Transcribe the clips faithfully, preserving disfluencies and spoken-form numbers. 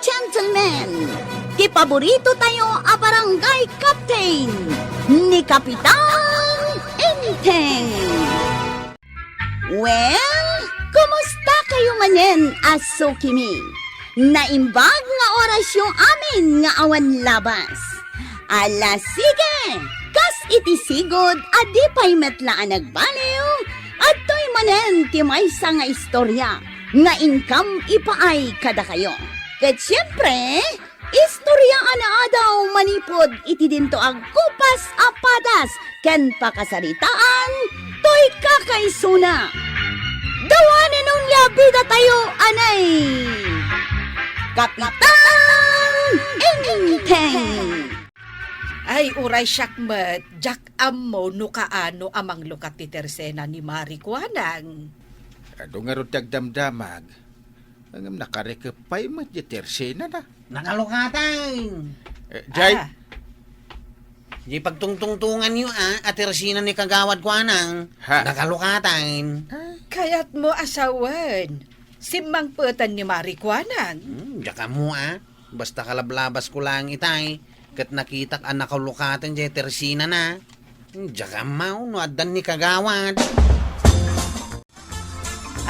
Gentlemen, ti paborito tayo a barangay captain, ni Kapitan Enteng. Well, kumusta kayo manen a sukimi? Naimbag nga orasyo amin nga awan labas. Ala sige, kas iti sigud a di pay met la a nagbaliw, adtoy manen ti maysa nga istorya nga inkam ipaay kadakayo. Ket siempre, istorya a naadaw manipud iti dinto agkupas a padas ken pakasaritaan toy kakaisuna. Dawanen onya bida tayo, anay! Kapitan Enteng! Ay, uray siak met, diak ammo no kaano a manglukat ti tersena ni Mari Kuanang. Adu ngarud ti agdamdamag, ngem nakarikep pay met diay tersenana. Nakalukatan! Eh, jay? Ah. Diay pagtungtungtunganyo, a, a tersena ni Kagawad Kuanang. Ha? Nakalukatan. Kayatmo a sawen, simmangpeten ni Mari Kuanang? Hmm, diak ammo, a. Basta kalablabasko laeng itay, ket nakitak a nakalukatan diay tersenana. Hmm, diak ammo no addan ni Kagawad.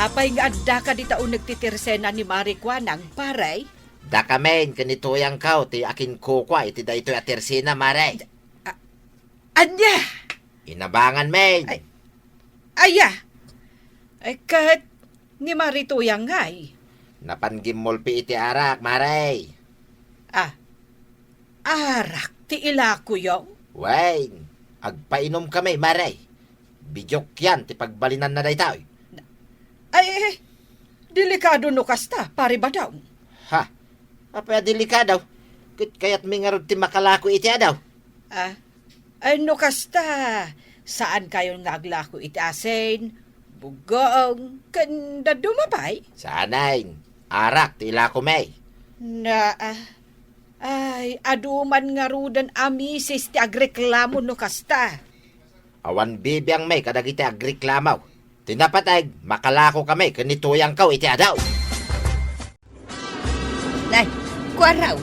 Apay nga adda ka dita uneg ti tersena ni Mari Kuanang, pare? Dakamin ken ni Tuyangko ti akinkukua iti daytoy a tersena, Mare. A-, ania? Inabangan, men. Ay, aya? Ay, ket ni Mari Tuyang ngay? Napan gimmulpi iti arak, Mare. Ah, arak ti ilakuyo? Wen, agpainom kami, Mare. Bidiokyan ti pagbalinanna daytoy. Ay, eh, delikado no kasta, Pare Badaw. Ha? Apay a delikado? Ket kayatmi ngarud ti makalako iti adaw. Ah, ay, no kasta, saan kayo nga aglako iti asin, buggoong, ken dadduma pay? Saanen, arak ti ilako mi. Na, ah, ay, adu man ngaruden a misis ti agreklamo no kasta. Awan bibiangmi kadagiti agreklamo. Ti napateg, makalako kami ken ni Tuyangko iti adaw. Nay, Kuaraw,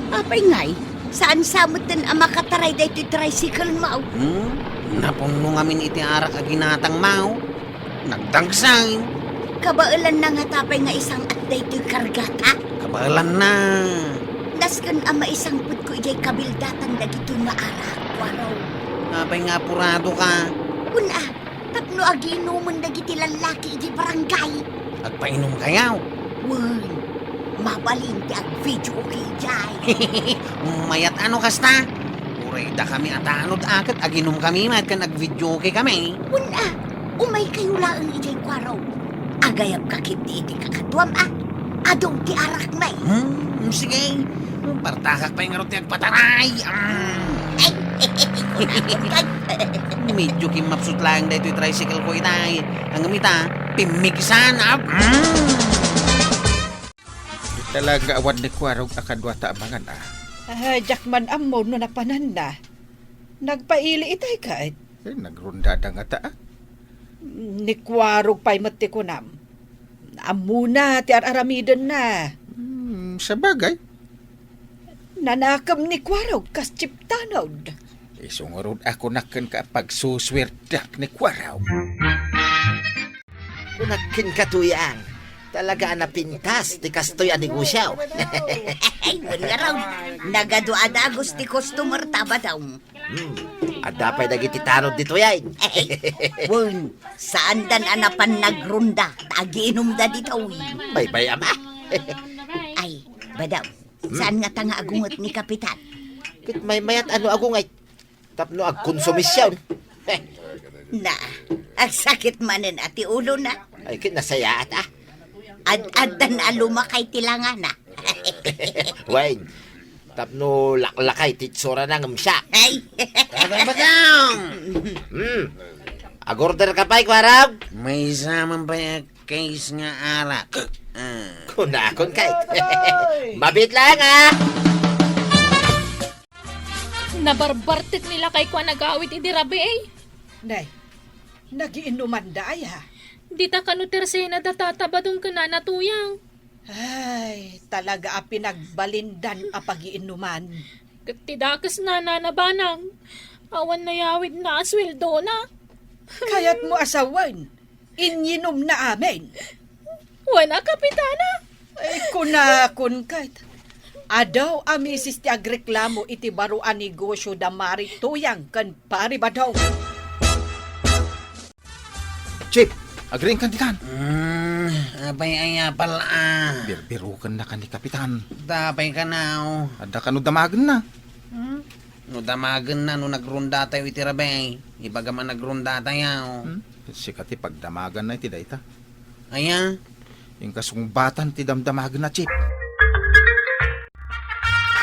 apay ngay, saan sa metten a makataray daytoy tricycle mo? Hmm? Napunno ngamin iti arak a ginatang mo. Nagdagsaw. Kabaelanna ngata pay nga isang-at daytoy kargata? Kabaelanna. Nasken a maisangpetko idiay kabildatan dagitoy nga arak, Kuaraw. Apay nga apuradoka? Wen a, tapno agiinumen dagiti lallaki idiay barangay. Agpainom kayo? Wen, mabalin ti agvideoke idiay. Mayat a no kasta? Uray dakami a tanod a ket aginom kami met ken agvideoke kami. Wen a, umay kayo laeng idiay, Kuaraw. Agayabka ketdi iti kakaduam a. Adu ti arakmi. Hmm, sige. Partakak pay ngarud ti agpataray. Hmm. Medyo kimmapsut laeng daytoy tricycle ko itay. Ngem ita, pimmigsan. Ah, hmm. Di talaga awan ni Kuarog a kaduata a mangan, a. Ah, diak man ammo no napananna. Nagpaili itay ket. Eh, nagrundada ngata, a. Ni Kuarog pay met ti kunam. Ammona ti ar-aramidenna. Hmm, sabagay. Nanakem ni Kuarog kas chip tanod. Isu ngarud a kunak kenka a pagsusuerdak ni Kuarog. Kunak kenka, Tuyang, talaga a napintas ti kastoy a negosyo. Ay, wen ngarud, nagadu a dagus ti customer ta, Badaw. Hmm, adda pay dagiti tanod ditoy, ay. Wen, saandan a napan nagrunda, ta agiinumda ditoy. Baybay-am, a. Ay, Badaw, hmm, saan ngata nga agunget ni Kapitan? Ket maymayat a no agunget. Tapno agkonsumision. Na, agsakit manen a ti ulona. Ay, ket nasayaat, a. Ad-addan a lumakay ti langana. Wen, tapno laklakay ti itsurana ngem siak. Ay. Tatay Badang! Hmm. Agorder ka pay, Kuarog? Maysa man pay a case nga arak. Ah. Kunakon kay. Mabit lang, a. Nabarbartek ni lakay ko a nagawid idi rabii. Nay, nagiinumanda aya? Dita kano tersena da Tata Badong ken Nana Tuyang. Ay, talaga a pinagbalindan a pagiinuman. Ket ti dakes na, Nana Banang, awan nayawidna a suweldona. Kayatmo a sawen, inyinumna amin. Wen a, Kapitana? Ay, kunakon ket. Adu a misis ti agreklamo iti baro a negosio da Mari Tuyang ken Pari Badong. Chief, agriingkan ditan. Mm, apay aya pala, ah? Birbirukenna kan ni Kapitan. Apay kano? Adda kano damagenna? Hmm? No damagenna, no nagrondatayo iti rabii, ibagam a nagrondatayo. Hmm? Sika ti pagdamaganna iti dayta. Aya? Inka sungbatan ti damdamagenna, Chief.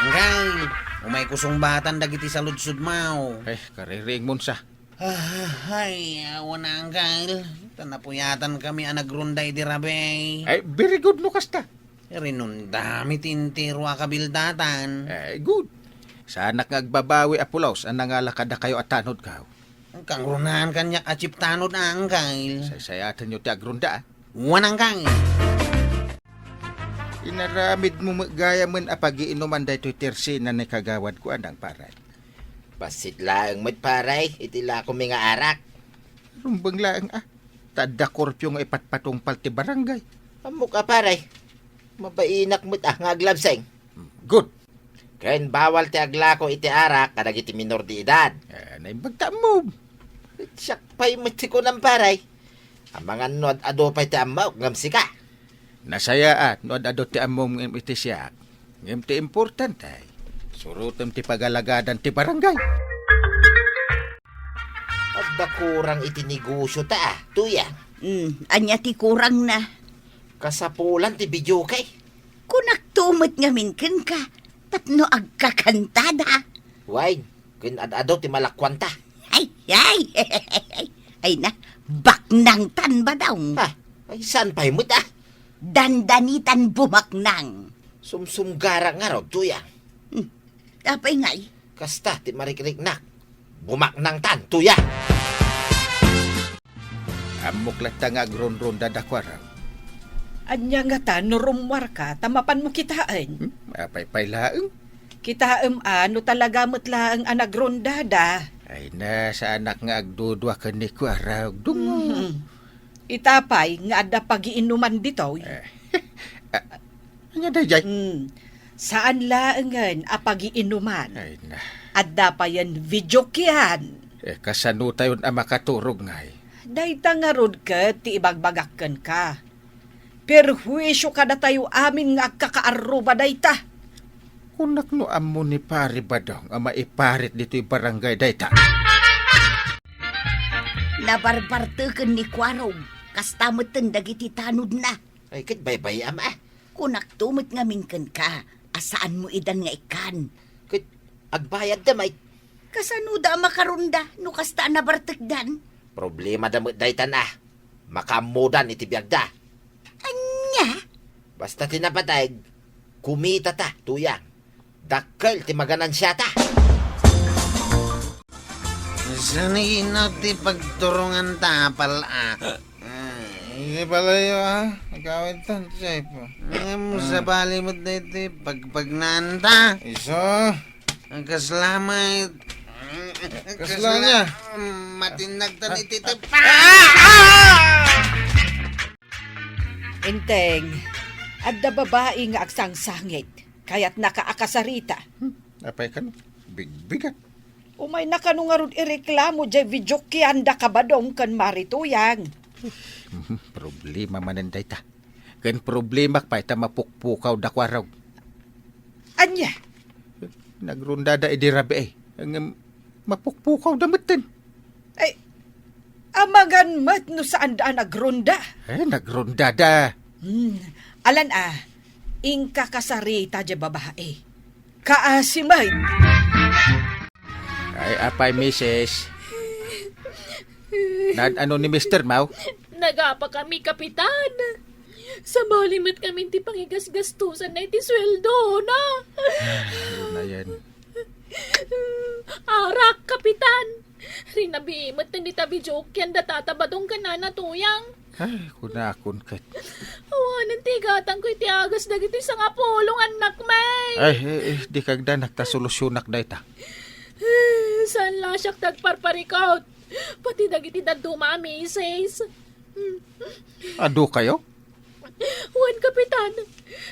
Anggail, umayko sungbatan dagiti saludsodmo. Eh, kaririingmon sa. Ah, ay, awan a, Anggail. Ta napuyatankami a nagronda idi rabii. Ay, very good no kasta. Rinondami ti entero a kabildatan. Ay, good. Saanak nga agbabawi a pulos a nangala kadakayo a tanodko. Kangrunaan kaniak a chief tanod a, Anggail. Saysayatenyo ti agronda, ah. Wen, Anggail. Inaramidmo met gayamen a pagiinuman daytoy tersena ni kagawadko a Nang Paray. Bassit laeng met, pare, iti lakomi nga arak. Rumbeng laeng, ah. Ta adda kurpio nga ipatpatungpal ti barangay. Ammok a, pare. Mabainak met, ah, nga aglabseng. Good. Ken bawal ti aglako iti arak kadagiti minor de edad. Eh, naimbag ta ammom. Siak pay met ti kunam, pare. Amangan no ad-adu pay ti ammok ngem sika. Nasayaat no ad-adu ti ammom ngem iti siak. Ngem ti importante, surotem ti pagalagadan ti barangay. Adda kurang iti negosio ta, ah, Tuyang. Hmm, ania ti kurangna? Kasapulan ti videoke. Kunakto met ngamin kenka, tapno agkakantada. Wen, ken ad-adu ti malakuanta. Ay, ay, ay na, baknangtan, Badong. Ah, ay, saan pay met, ah? Dandanitan bumaknang. Sumsumgarak ngarud, Tuyang. Hmm, apay ngay? Kasta ti marikriknak. Bumaknangtan, Tuyang. Ammok latta nga agronronda da Kuarog. Ania ngata no rummuarka ta mapanmo kitaen? Hmm? Apay pay laeng? Kitaem a no talaga met laeng a nagrondada. Ay na, saanak nga agdudua ken ni Kuarog, dungo. Mhm. Ita pay nga adda pagiinuman ditoy. Eh, a-, ania daydiay? Hmm. Saan laengen a pagiinuman. Ay na. Adda payen videokean. Eh, kasano tayon a makaturog ngay? Dayta ngarud ket ti ibagbagak kenka. Perhuisio kadatayo amin nga agkakaarruba dayta. Kunak no ammo ni Pari Badong a maiparit ditoy barangay dayta. Nabarbarteken ni Kuarog, kasta metten dagiti tanodna. Ay, ket baybay-am, ah. Kunakto met ngamin kenka a saanmo idan nga ikkan. Ket agbayadda met. Kasanoda a makaronda no kasta a nabartekdan? Problemada met daytan, ah. Makaammodan iti biagda. Ania? Basta ti napateg, kumitata, Tuyang. Dakkel ti maganansiata. Sanino ti pagturonganta, pal-, a? Ay. Iti palayo, a? Ikawit tan, Chief. Ngem, ah, sabali met daytoy pagpagnaanta. Isu. Kasla met. Kasla nia? Matinnag tan iti tep-, ah! Ah! Enteng, adda babai nga agsangsangit. Kayatnaka a kasarita. Hmm, apay kano? Bigbigat. Umayna kano ngarud ireklamo diay videokean da Kabadong ken Mari Tuyang. Problema manen dayta. Ken problemak pay ta mapukpukaw da Kuarog. Ania? Nagrondada idi rabii, ngem mapukpukawda metten. Ay, amangan met no saanda a nagronda. Eh, nagrondada. Hmm, alan a, inka kasarita diay babai. Kaasi met. Ay, apay, misis. Naan-ano ni mistermo? Nagapakami, Kapitan. Sabali met ngamin ti pangigasgastosanna iti sueldona. Ay, ano na yan? Arak, Kapitan. Rinabii met ti videokean da Tata Badong ken Nana Tuyang. Ay, kunakon ket. Awanen Ti gatangko iti agas dagiti sangapulo nga annakmi. Ay, eh, eh, di kagdanak ta solusionak dayta. Saan la siak ti agparparikut? Pati dagiti dadduma a misis. Adu kayo? Wen, Kapitan.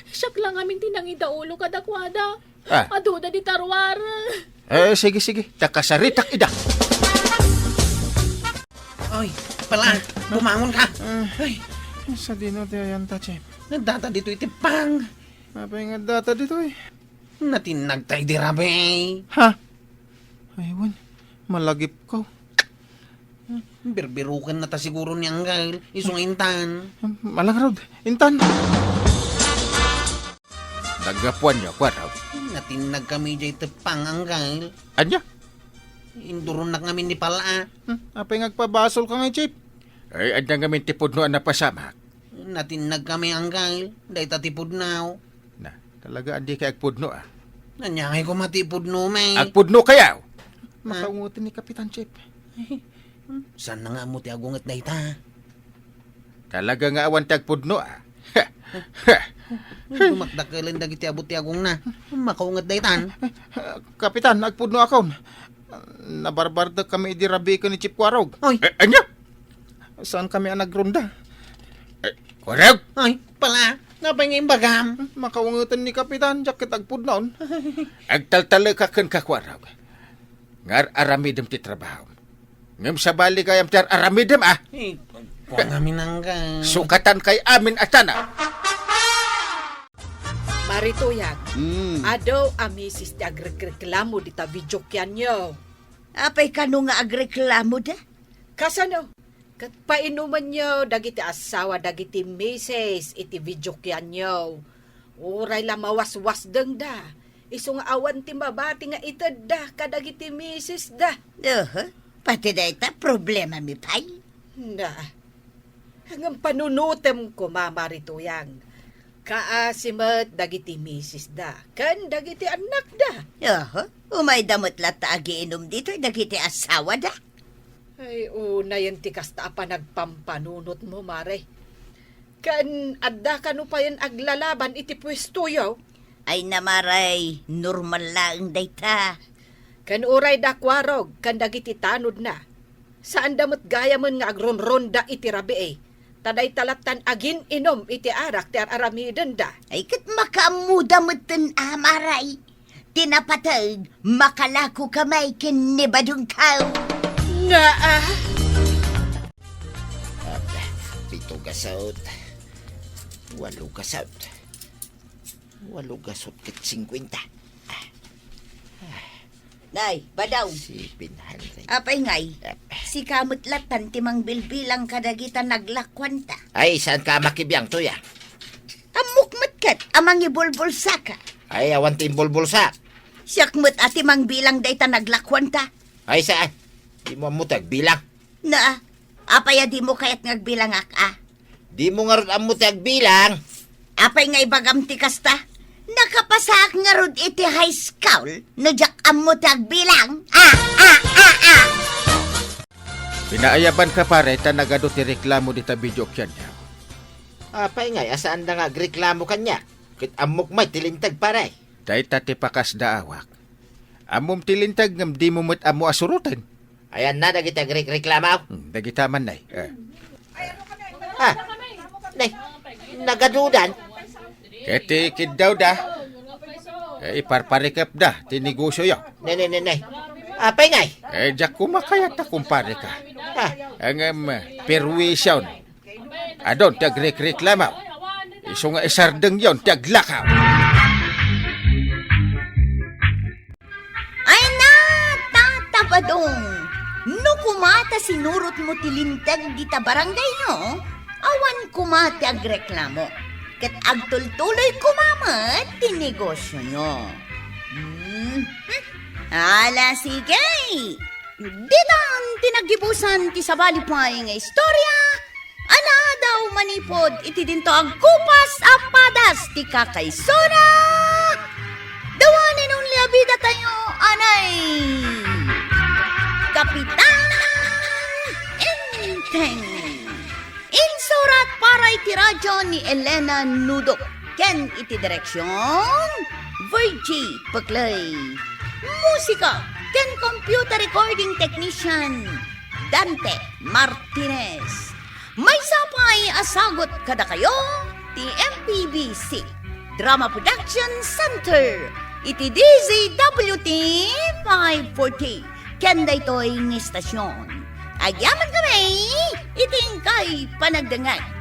Siak la ngamin ti nangidaulo kadakuada. Ah. Aduda dita ruar. Eh, sige, sige. Ta kasaritak ida. Oy, pala, bumangon ka. Ah. Ay. Sadino ti ayanta, Chef? Nagdata ditoy ti pang. Apay nga data ditoy? Natinnag tay di rabi. Ha? Ay, wen. Malagipko. Birbiruken na ta siguro ni Anggal. Isu nga intan. Malangrod. Intan. Naggapuanyo, Kuarog? Natinnag kami jay teppang, Anggal. Anya? Induronnak ngamin ni Pala. Hmm, apay nga agpabasol ka nga, Chip? Ay, adda ngamin ti pudno a napasamak. Natinnag kami, Anggal. Dayta ti pudno. Na, talaga, andi kay agpudno, ah. Ania ngay koma ti pudno, may? Agpudno kayaw! Makaungoten ni Kapitan Chip. Saan na nga ammo ti agunget dayta? Talaga nga awan ti agpudno, ah. Dumakdakelen dagiti abo ti agongna. Makaunget daytan. Kapitan, agpudno akon. Nabarbardek kami idi rabii ken ni Chip Kuarog. Oy. Eh, anya? Saan kami a nagronda? Eh, Kuarog? Oy, Pala, napay nga imbagam? Makaungetan ni Kapitan, diak ket agpudnon. Agtaltalek ka ken ka, Kuarog. Nga ar-aramidem ti trabahom. Ngem sabali gayam ti ar-aramidem, ah. Eh, kuan amin angga. Sukatan kay amin a tana. Marituyag, Mm. adu a misis ti agrekreklamo dita videokeanyo. Apay kano nga agreklamoda? Kasano? Ket painumenyo dagiti asawa dagiti misis iti videokeanyo. Uray la mawaswasdengda, isu nga awan ti mabati nga itedda kadagiti misisda. Oho, pati dayta problemami pay. Na, ngem panunotem koma, Marituyag. Kaasi met dagiti misisda ken dagiti annakda. Oho, umayda met latta agiinum ditoy dagiti asawada. Ay, unayen ti kasta a panagpampanunotmo, Mare. Ken adda kano payen aglalaban iti puestoyo? Ay, Mare, normal laeng dayta. Ken uray da Kuarog ken dagiti tanodna, saanda met gayamen nga agronronda iti rabii, ta dayta lattan agin-inum iti arak ti ar-aramidenda. Ay, ket makaammoda metten a, Mare. Ti napateg, makalako ka may ken ni Badong Kaw. Nga, ah? Aba, pito gasot. Walo gasot. Walo gasot ket singkwenta. Nay, Badong. Seven hundred. Apay ngay, Aba. Sika met lattan ti mangbilbilang kadagita naglakuanta. Ay, saan ka makibiang, tuya? Ammok met ket a mangibulbulsaka. Ay, awan ti imbulbulsak. Siak met a ti mangbilang dayta naglakuanta. Ay, saan? Dimo ammo ti agbilang. Na, apay a dimo kayat nga agbilangak, a? Dimo ngarud ammo ti agbilang. Apay nga ibagam ti kasta? Nakapasaak ngarud iti high school no diak ammo ti agbilang. A, a, a, a! Pinaayabanka, pare, ta nagadu ti reklamo dita videokeanyo. Apay ngay a saanda nga agreklamo kaniak? Ket ammok met ti linteg, pare. Dayta ti pakasdaawak. Ammom ti linteg ngem dimo met ammo a suroten. Ayanna dagiti agrekreklamo? Hmm, dagita man, nay. Eh. Ah, nay, nagadudan. Ket ti kiddawda, eh, iparparikepda ti negosioyo. Ne, ne, ne, ne. Apay ngay? Eh, diak koma kayat ta kumpareka. Ah. Ngem, perwision. Adun ti agrekreklamo. Isu nga isardengyon ti aglakaw. Ay na, Tata Badong! No koma ta sinurotmo ti linteg dita barangayyo, awan koma ti agreklamo. Ket agtultuloy koma met ti negosioyo. Hmm. Ala, sige! Ditan ti naggibusan ti sabali pay nga istorya a naadaw manipud iti dinto agkupas a padas ti kakaisuna. The one and only a bidatayo, anay Kapitan Enteng. Insurat para iti Radyo ni Elena Nudok ken iti direksion, Virgie Pecley. Musika ken computer recording technician, Dante Martinez. Maysa pay a sagut kadakayo ti M P B C Drama Production Center iti D Z W T five forty ken daytoy nga istasyon. Agyamankami iti inkay panagdengngeg.